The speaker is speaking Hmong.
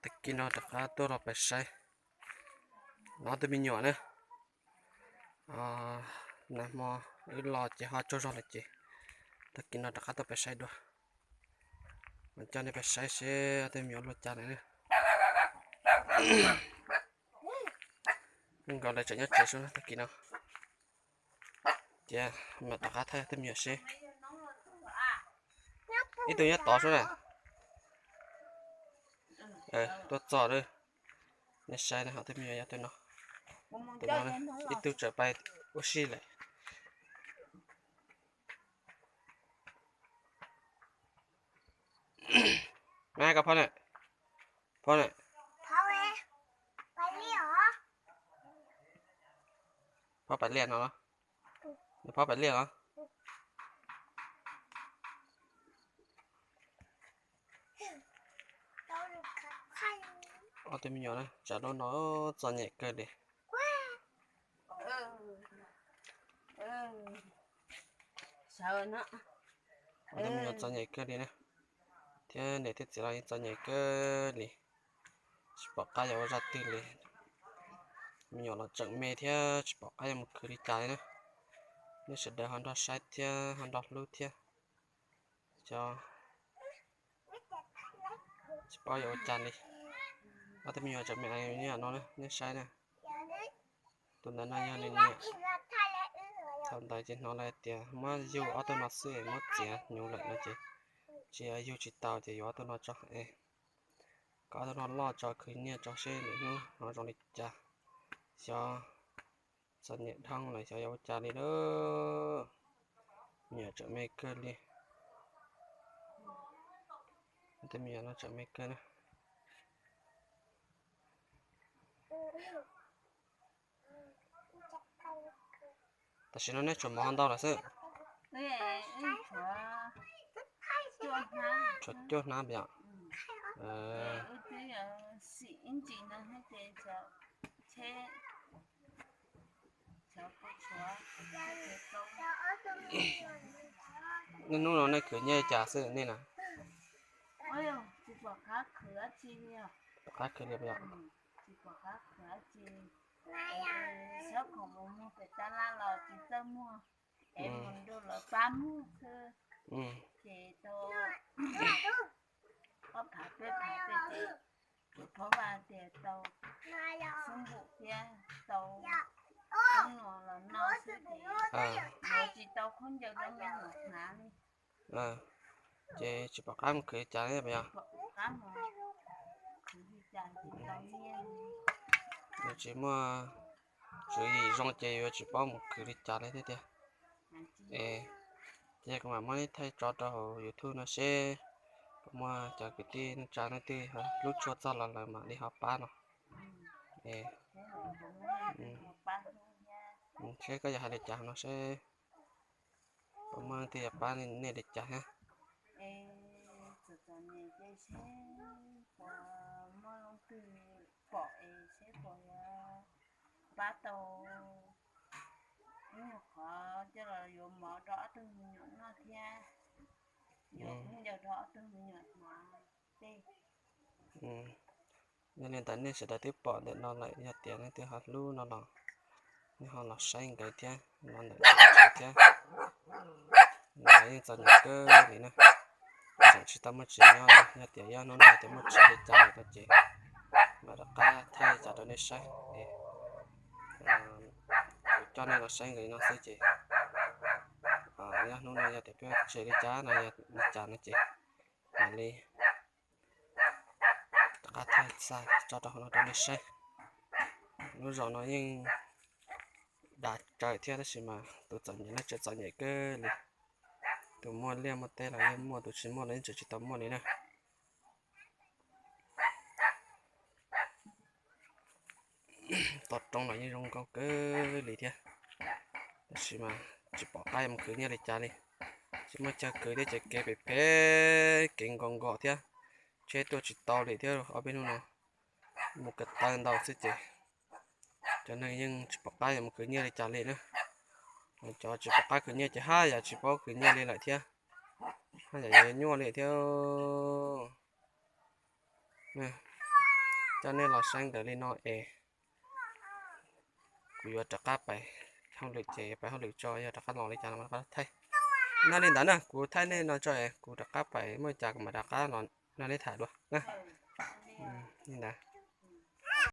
Tag kis no rov qab tuaj los pais saib ob tug me nyuam na. Nag hmo wb los ces ho tsaug zog lawm ces tag kis no rov qab tuaj pais saib dua. Mas coj nej pais saib seb ob tug me nyuam luaj cas lawm na. Nkaus lawv tseem nyob tsev sub tag kis no. Ces mam rov qab thaij ob tug me nyuam seb. Ib tug nyob tod sub na. Tuaj txog lawm. Nej saib na, ob tug me nyuam yog tus no. Tus no ib tug tseem pais ua si lawm. Koj phob na, phob na. Phob pais liaj no los? Nws phob pais liaj los? Ob tug me nyuam na, tsam lub no txom nyem kawg li. Ob tug me nyuam txom nyem kawg li na, thiab niam thiab txiv los yeej txom nyem kawg li. Tsis pom qab yuav ua zaj twg li. Me nyuam los tseem me thiab tsis pom qab yuav mus khwv li cas li na. Nej sawv daws ho nrog saib thiab ho nrog hlub thiab. Cov tsis paub yuav ua cas li. Ob tug me nyuam tseem me no na, nej saib na. Tus ntawd no yog nws niam. Thaum ntawd ces hnov lawv hais tias muab yug ob tug no xwb es muab txiav hnyuv lawm no ces tsis yug tsis tau ces yuav ob tug no tso es kom ob tug no loj tso khwv nyiaj tso seb lwm hnub ho zoo li cas. Xyov txom nyem dhau lawm xyov yuav ua cas li lauj. Me nyuam tseem me kawg li. Tej me nyuam no tseem me kawg na. Tam sim no neb tshuav mov ntau lawm xwb? Tshuav cuaj hnab yom. Niaj hnub no nej khwv nyiaj li cas xwb nej na? Pom qab khwv li yom? Ces tsis pom qab mus khwv li cas li puas yog? Yus tsis muaj tswv yim zoo ces yuav tsis paub mus khwv li cas li thiab tiag. Es ces kuv mam muab neb thaij tso rau hauv YouTube no seb puas muaj cov kwv tij neej tsa leej twg hlub tshua txog los lawv mam li ho pab no. Seb koj yuav hais li cas no seb puas muaj leej twg yuav pab nej li cas thiab. Pom es seb puas yuav pab tau ib nyuag qhov coj los yuav mov rau ob tug me nyuam noj thiab, yuav khaub ncaws rau ob tug me nyuam hnav tej. Yog li ntawd nej sawv daws twb pom ntawm no lawm, yog tias leej twg ho hlub no los nej ho los saib nkawd thiab, los ntawm thiab. Nkawd yeej txom nyem kawg li na, tseem tsis tau muaj tsev nyob li. Yog tias yog hnub no tias muaj tsev li cas lawm no ces mam rov qab thaij li cas rau nej saib. Kuv coj nej los saib nkawd li no xwb ces yog hnub no yog tias peb tsev li cas no yog li cas no ces mam li rov qab thaij xa tso rau hauv no rau nej saib. Lub zos no yeej dav tsawv thiab tab sis mas tus txom nyem no tseem txom nyem kawg li. Tus muaj liaj muaj teb los yeej muaj, tus tsis muaj los yeej tseem tsis tau muaj li na. Toj roob los yeej zoo nkauj kawg li thiab, tab sis mas tsis pom qab yuav mus khwv nyiaj li cas li. Tsis muaj chaw khwv thiab ces kev phem phem, kev nkos nkos thiab, tsheb tuaj tsis tau li thiab. Ob peb hnub no mus ko taw ntau xwb ces cov neeg yeej tsis pom qab yuav mus khwv nyiaj li cas li na. Cov tsis pom qab khwv nyiaj ces haj yam tsis paub khwv nyiaj li lawm thiab, haj yam yuav nyuaj li thiab. coj nej los saib ntawm li no es kuv yuav rov qab pais hauj lwm ces pais hauj lwm tso, yog rov qab los li cas los rov qab thaij. No li ntawd na, kuv thaij nej no tso es kuv rov qab pais muaj cas kuv mam rov qab los nrog nej tham dua na. Li ntawd.